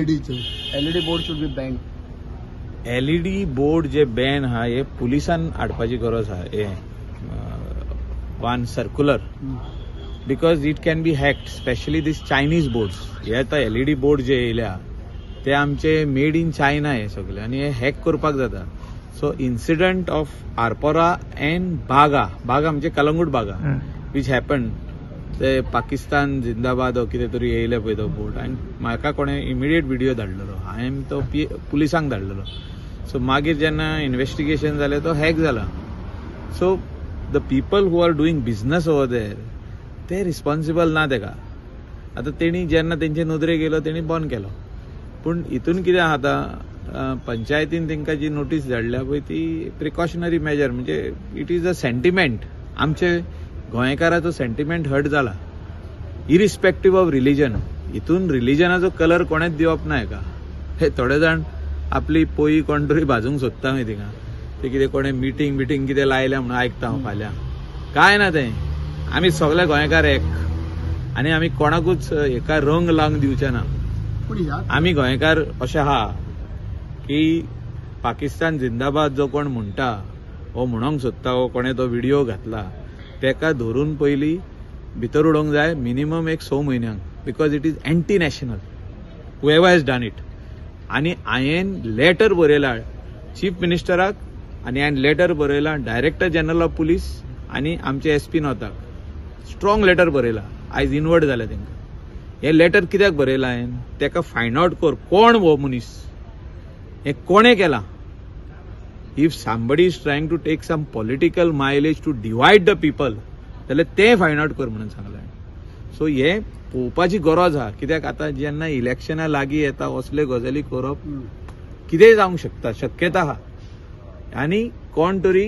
LED board should be banned. LED board J ban आहा हे पुलिसान हाडपाची गरज आहा, हे one circular, because it can be hacked, specially this Chinese boards. हे आतां एलईडी बोर्ड जे येयल्या ते आमचे मेड इन चायना हे सगळे आनी हे हॅक करपाक जाता. So incident of Arpora and Baga, Baga म्हणजे कलंगूट बागा, which happen, ते पाकिस्तान जिंदाबाद हो कितें तरी येयले पळय तो बोर्ड, आनी म्हाका कोणें इमिडिएट व्हिडिओ धाडलेलो, हांवें तो पुलिसांक धाडलेलो. सो मागीर जेन्ना इन्वेस्टिगेशन जालें तो हॅक जाला. So the people who are doing business over there ते रिस्पॉन्सिबल ना तेका. आतां तेणी जेन्ना तेंचे नदरेक येयलो तेणी बंद केलो. पूण हितून कितें आहा आतां पंचायतीन तेंकां जी नोटीस धाडल्या पळय ती प्रिकॉशनरी मेजर, म्हणजे it is a sentiment. आमचे गोंयकाराचो सेंटिमेंट हर्ट जाला इरिस्पेक्टीव ऑफ रिलिजन. हितून रिलिजनाचो कलर कोणेच दिवप ना हेका. हे थोडे जाण आपली पोयी कोण तरी भाजूंक सोदता मागीर थिंगा, ते कितें कोणें मिटींग बिटींग कितें लायल्या म्हणून आयकता हांव फाल्यां. कांय ना तें, आमी सगळे गोंयकार एक आनी आमी कोणाकूच हेका रंग लावंक दिवचे ना. आमी गोंयकार अशें आहा की पाकिस्तान जिंदाबाद जो कोण म्हणटा हो म्हणोंक सोदता हो कोणें तो व्हिडिओ घातला तेका धरून पयलीं भितर उडोवंक जाय मिनिमम एक 6 म्हयन्यांक, because it is anti national whoever has done it. आनी हांवें लेटर बरयला चीफ मिनिस्टराक आनी हांवें लेटर बरयला डायरेक्टर जनरल ऑफ पुलीस आनी आमचे एसपी नॉर्थाक, स्ट्रॉंग लेटर बरयला. आयज इनवर्ड जालें तेंकां. हें लेटर कित्याक बरयलां हांवें, तेका फायंड आवट कर कोण हो मनीस, हें कोणें केलां. If somebody is trying to take some political mileage to divide the people जाल्यार तें फायंड आवट कर म्हणून सांगलें. सो हें पळोवपाची गरज आहा, कित्याक आतां जेन्ना इलेक्शनां लागीं येता असले गजाली करप कितेंय जावंक शकता, शक्यता आहा. आनी कोण तरी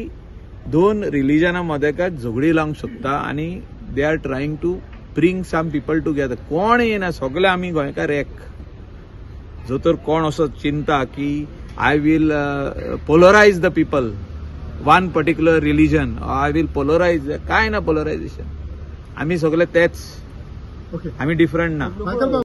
दोन रिलिजनां मदेकात झगडी लावंक शकता आनी they are trying to bring some people together. कोण येना, सगळे आमी गोंयकार एक. जो तर कोण असो चिंता की I will polarize the people, one particular religion, I will polarize, काय ना पोलरायझेशन. आमी सगळे तेच, आमी डिफरंट ना.